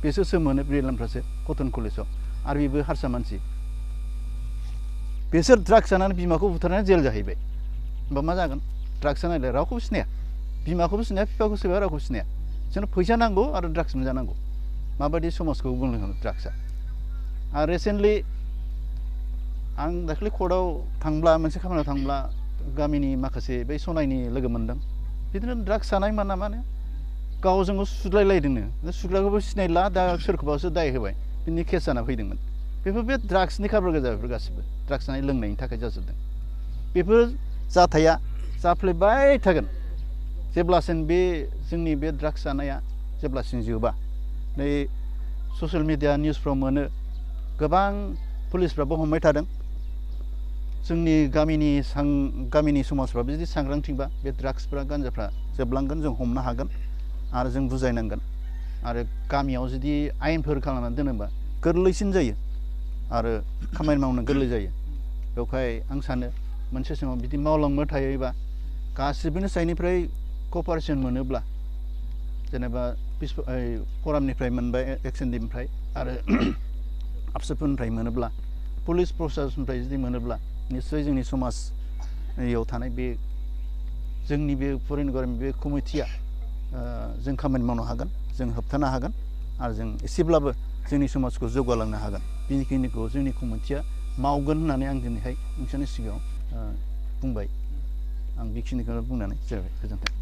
बेसोरसो मोनो ब्रिलियानफ्रासो कटन कलेजाव आरो बेबो हारसा मानसि बेसोर ड्राग्स जानानै बिमाखौ बुथारनानै जेल जाहैबाय होमबा मा जागोन ड्राग्स जानायलाय रावखौबो सिनाया बिमाखौबो सिनाया बिफाखौ सोरबा रावखौबो सिनाया जोंनो फैसा नांगौ आरो ड्राग्स मोनजानांगौ माबायदि समाजखौ बुंनो ड्राग्सआ आरो रिसेन्टलि आं दाखालि कर्टआव थांब्ला मोनसे खामानियाव थांब्ला गामिनि माखासे बै सनायनि लोगो मोनदों बिदिनो ड्राग्स जानाय माना माने गावजों गाव सुलायलायदोंनो सुग्राखौबो सिनायला दा सोरखौबासो दाय होबाय बिनि केस जाना फैदोंमोन बेफोर बे ड्राग्सनि खारबार गोजा बेफोर गासिबो ड्राग्स जानाय लोंनायनि थाखाय जाजोबदों बेफोर जाथाया जाफ्लेबाय थागोन जेब्लासिम बे जोंनि बे ड्राग्स जानाया जेब्लासिम जोबा नै ससियेल मिडिया निउसफ्राव मोनो गोबां पुलिसफ्राबो हमबाय थादों जोंनि गामिनि समाजफ्राबो जुदि सांग्रांथिबा बे ड्राग्सफ्रा गान्जाफ्रा जोबलांगोन जों हमनो हागोन आरो जों बुजायनांगोन आरो गामियाव जुदि आयेनफोर खालामनानै दोनोबा गोरलैसिन जायो आरो खामानि मावनो गोरलै जायो बेवहाय आं सानो मोनसे समाव बिदि मावलांबाय थायोबा गासिबोनि साइडनिफ्राय कपारेसन मोनोब्ला जेनेबा फरामनिफ्राय मोनबाय एक्सएनडिनिफ्राय आरो आबसुफोरनिफ्राय मोनोब्ला पुलिस प्रशासननिफ्राय जुदि मोनोब्ला निश्चय जोंनि समाजाव थानाय बे जोंनि बे फरेन गभर्नमेन्ट बे कमिटिया जों खामानि मावनो हागोन जों होबथानो हागोन आरो जों एसेब्लाबो जोंनि समाजखौ जौगालांनो हागोन बेनिखिनिखौ जोंनि कमिटिया मावगोन होननानै आं दिनैहाय नोंसोरनि सिगाङाव बुंबाय आं बेखिनिखौनो बुंनानै जाबाय गोजोन्थों